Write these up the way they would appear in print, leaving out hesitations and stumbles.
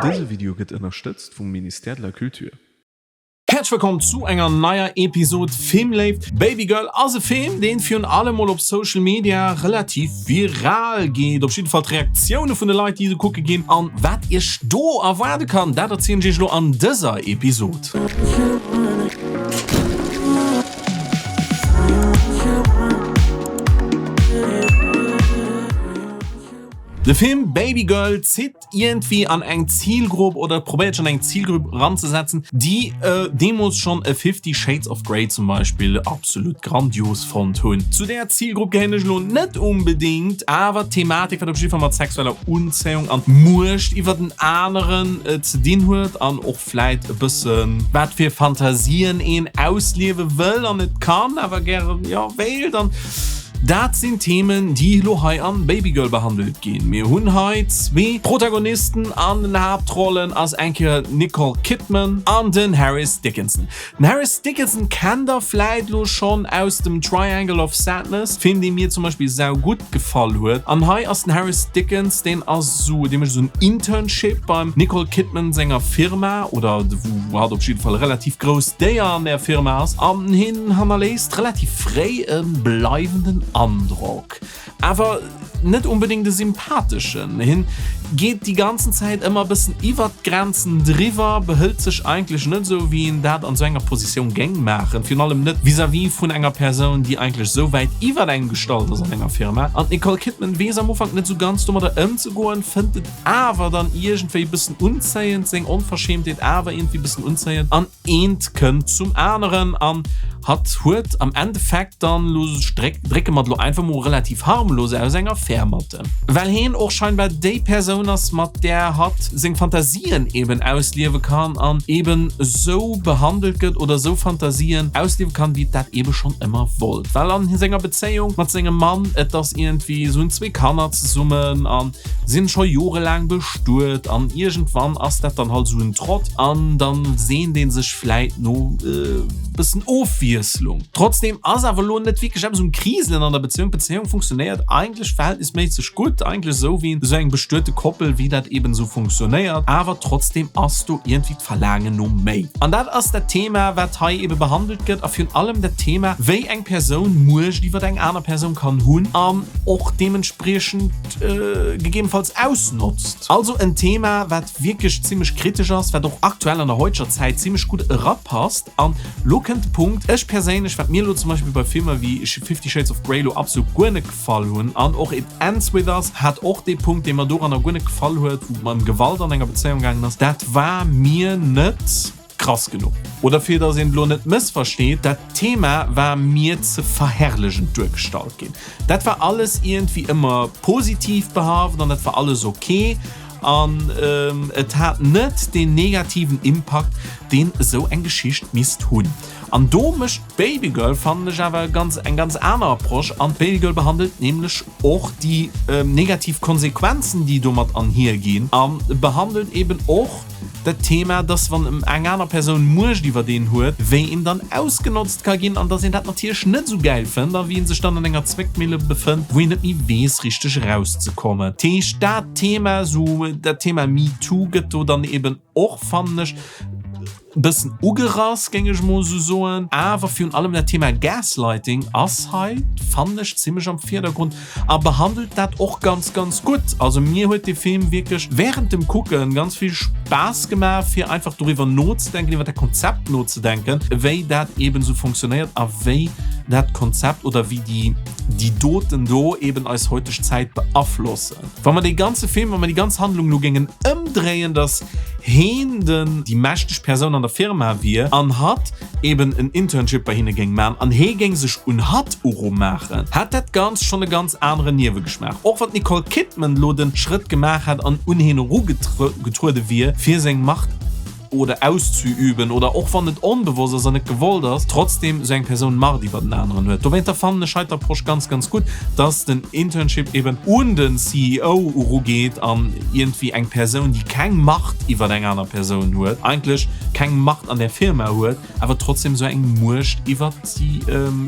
Dëse Video gëtt ënnerstëtzt vum Ministère de la Culture. Häerzlech wëllkomm zu enger neier Episod Filmléift. Baby Girl ass e Film, deen virun allem mol op Social Media relativ viral geet. Op jidde Fall d'Reaktioune vun de Leit, déi se kucke ginn an wat iech do erwaarde kann, dat erzielen ech iech elo an dëser Episod. De Film Baby Girl zitt iergendwéi an eng Zilgrupp oder probéiert schonn eng Zilgrupp eranzesetzen, déi deemools schonn e Fifty Shades of Grey zum Beispill absolut grandios fonnt hunn. Zu där Zilgrupp gehéieren ech elo net onbedéngt, awer d'Thematik, wat op jidde Fall mat sexueller Unzéiung an Muecht iwwer den aneren ze dinn huet an och vläit e bëssen wat fir Fantasien een ausliewe wëll an net kann, awer gären, jo, wéilt an Dat sinn Themen, déi elo hei an Babygirl behandelt ginn. Mir hunn hei zwee Protagonisten an den Haaptrollen ass eng Kéier d'Nicole Kidman an den Harris Dickinson. Den Harris Dickinson kennt der vläit elo schonn aus dem Triangle of Sadness, Film dee mir zum Beispill saugutt gefall huet. An hei ass den Harris Dickens, deen ass esou, dee mécht esou en Internship beim Nicole Kidman senger Firma oder wou hatt op jidde Fall e relativ grousst Déier an där Firma ass an hien hannerléisst relativ fréi e bleiwenden Androck. Awer net onbedéngt e sympatheschen. Hien geet déi ganzen Zäit ëmmer e bëssen iwwert d'Grenzen driwwer, behëlt sech eigentlech net esou, wéi een dat an esou enger Positioun géing maachen, virun allem net vis-à-vis vun enger Persoun, déi eigentlech esou wäit iwwert engem gestallt ass an enger Firma. An d'Nicole Kidman weess am Ufank net esou ganz domadder ëmzegoen, fënnt et awer dann iergendwéi e bëssen unzéiend, seng Onverschämtheet awer iergendwéi e bëssen unzéiend. An Eent kënnt zum aneren an hatt huet am Endeffekt dann, lo drécke mer et lo einfach mol relativ harmlos aus, eng Affär mat em. Well heen och scheinbar déi Persoun ass, mat där hatt seng Fantasien eben ausliewe kann an eben sou behandelt gëtt oder sou Fantasien ausliewe kann, wéi et dat ebe schonn ëmmer wollt. Well an senger Bezéiung mat sengem Mann, et ass iergendwéi, se hunn zwee Kanner zesummen an Sinn scho jorelaang bestuet an iergendwann ass dat dann halt esou en Trott an dann seent een sech vläit no e bëssen Ofwiesslung. Trotzdem ass awer elo net wierklech eppes um Kriselen an der Bezéiung. D'Bezéiung funktionéiert eigentlech verhältnisméisseg gutt, eigentlech esou wéi esou eng bestuete Koppel, wéi dat eben esou funktionéiert, awer trotzdem ass do iergendwéi d'Verlaangen no méi. An dat ass dat Thema wat hei eben behandelt gëtt a virun allem dat Thema wéi eng Persoun Muecht iwwert eng aner Persoun kann hunn an och deementspriechend gegebenfalls ausnotzt. Also en Thema wat wierklech zimmlech kritesch ass, wat och aktuell an der heuteger Zäit zimmlech gutt erapasst. An lo kënnt de Punkt, ech perséinlech, wat mir elo zum Beispill bei Filmer wéi Fifty Shades of Grey lo absolut guer net gefall hunn an och It Ends With Us hat och dee Punkt, dee mer doranner guer net gefall huet, wou et ëm Gewalt an enger Bezéiung gaangen ass, dat war mir net krass genuch. Oder fir dass een et elo net mëssversteet, dat Thema war mir ze verherrlechend duergestallt ginn. Dat war alles iergendwéi ëmmer positiv behaft an dat war alles ok an et hat net deen negativen Impakt, deen esou eng Geschicht misst hunn. An do mécht Babygirl, fannen ech awer ganz eng ganz aner Approche an Babygirl behandelt nämlech och déi negativ Konsequenzen, déi domat anhierginn a behandelt eben och, Dat Thema, dass wann eng aner Persoun Muecht iwwert een huet, wéi een dann ausgenotzt ka ginn an dass een dat natierlech net esou gäil fënnt a wéi een sech dann an enger Zwéckmille befënnt, wou een net méi weess richteg erauszekommen. Dat heescht, dat Thema, esou dat Thema MeToo gëtt do dann eben och, fannen ech, e bëssen ugerass, géing ech emol esou soen. Awer virun allem dat Thema Gaslighting ass hei, fannen ech, zimmlech am Virdergrond. A behandelt dat och ganz ganz gutt. Also mir huet dee Film wierklech während dem Kucken ganz vill Spaass gemaach fir einfach doriwwer nozedenken, iwwer dat Konzept nozedenken, wéi dat eben esou funktionéiert a wéi dat Konzept oder wéi déi déi Doten do eben eis heuteg Zäit beaflossen. Wa mer dee ganze Film, wa mer déi ganz Handlung elo géingen ëmdréien, dass heen den déi mächteg Persoun an der Firma wier an hatt eben en Internship bei hinne géing man an hee géing sech un hatt urumaachen, hätt dat Ganzt schonn e ganz aneren Niewegeschmaach. Och wann d'Nicole Kidman lo den Schrëtt gemaach hätt an un heen erugetruede wier, fir seng Macht. oder auszeüben oder och wann et onbewosst ass an net gewollt ass, trotzdem esou eng Persoun Macht iwwer den aneren huet. Dowéinter fannen ech hei d'Approche ganz, ganz gutt, dass den Internship eben un den CEO erugeet an iergendwéi eng Persoun, déi keng Macht iwwer eng aner Persoun huet, eigentlech keng Macht an där Firma huet, awer trotzdem esou eng Muecht iwwer déi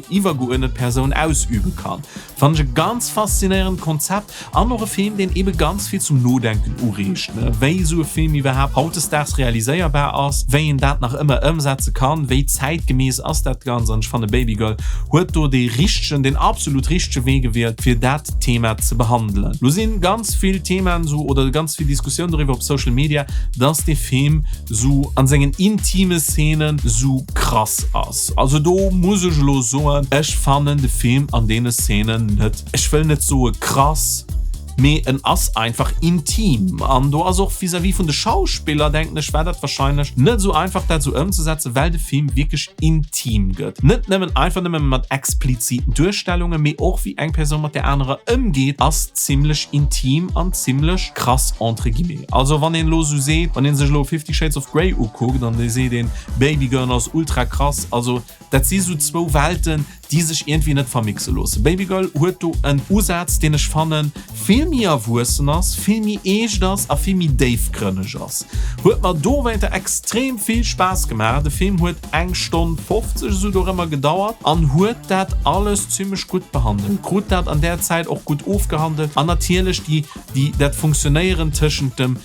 iwwergeuerdnet Persoun ausübe kann. Fannen ech e ganz faszinéierend Konzept an och e Film, deen ebe ganz vill zum Nodenken ureegt, wéi esou e Film iwwerhaapt hautdesdaags realiséierbar ass, wéi een dat nach ëmmer ëmsetze kann, wéi zäitgemäss ass dat Ganzt. An ech fanne Babygirl huet do dee richtegen, deen absolut richtege Wee gewielt, fir dat Thema ze behandelen. Lo si ganz vill Themaen esou oder ganz vill Diskussiounen doriwwer op Social Media, dass dee Film sou an sengen intime Szenen sou krass ass. Also do muss ech elo soen, ech fannen de Film an deene Szenen net, ech wëll net soe krass, mee en ass einfach intim. An do ass och vis-à-vis vun de Schauspiller, denken ech, war dat wahrscheinlech net sou einfach dat sou ëmzesetzen, well de Film wierklech intim gëtt. Net nëmmen einfach nëmme mat expliziten Duerstellungen, mee och wéi eng Persoun mat där anerer ëmgeet ass zimlech intim an zimlech krass entre guillemets. Also wann een elo sou seet, wann een sech elo Fifty Shades of Grey ukuckt an dee seet een, Baby Girl ass ultra krass, also dat si sou zwou Welten, déi sech iergendwéi net vermixe loossen. Baby Girl huet do en Usaz, deen ech fannen vill méi erwuessen ass, vill méi eescht ass a vill méi déifgrënneg ass. Huet mer dowéinter extrem vill Spaass gemaach. De Film huet eng Stonn 50 esou dorëmmer gedauert an huet dat alles zimmlech gutt behandelt, krut dat an där Zäit och gutt ofgehandelt an natierlech déi Déi, dat Funktionéieren tëschent dem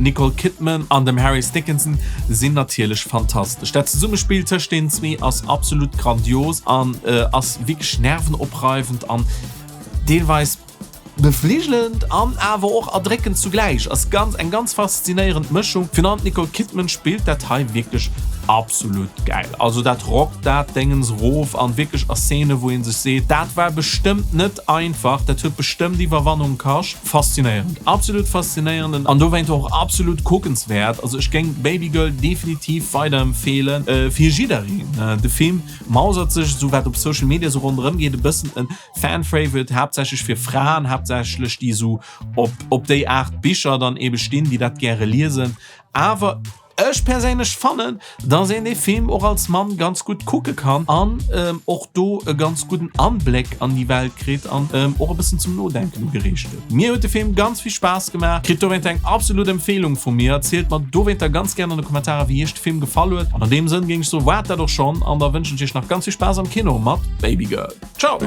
Nicole Kidman an dem Harris Dickinson sinn natierlech fantastesch. Dat Zesummespill tëscht deenen zwee ass absolut grandios an ass wierklech nervenopreifend an deelweis befligelend an awer och erdréckend zugläich. Ass ganz eng ganz faszinéierend Mëschung. Virun allem d'Nicole Kidman spillt dat hei wierklech absolut gäil. Also dat rockt dat Déngens erof an wierklech a Szene wou ee sech seet, dat war bestëmmt net Einfach, dat huet bestëmmt Iwwerwannung kascht. Faszinéierend, absolut faszinéierend an dowéinter och absolut kuckenswäert. Also ech géing Babygirl definitiv weiderempfeelen fir jiddereen. De Film mausert sech, esou wat op Social Media esou ronderëm geet, e bëssen en Fan Favorite, haaptsächlech fir Fraen, haaptsächlech déi esou op op déi Aart Bicher dann ebe stinn, déi dat gäre liesen. Awer Ech perséinlech fannen, dass een dee Film och als Mann ganz gutt kucke kann an och do e ganz gudden Anbléck an déi Welt kritt an och e bëssen zum Nodenken ugereegt gëtt. Mir huet de Film ganz vill Spaass gemaach, kritt dowéinter eng absolut Empfehlung vu mir. Erzielt mer dowéinter ganz gären an de Kommentarer wéi iech de Film gefall huet an an deem Sënn géing ech soen, waart dat och schonn an da wënschen ech iech nach ganz vill Spaass am Kino mat Babygirl. Ciao!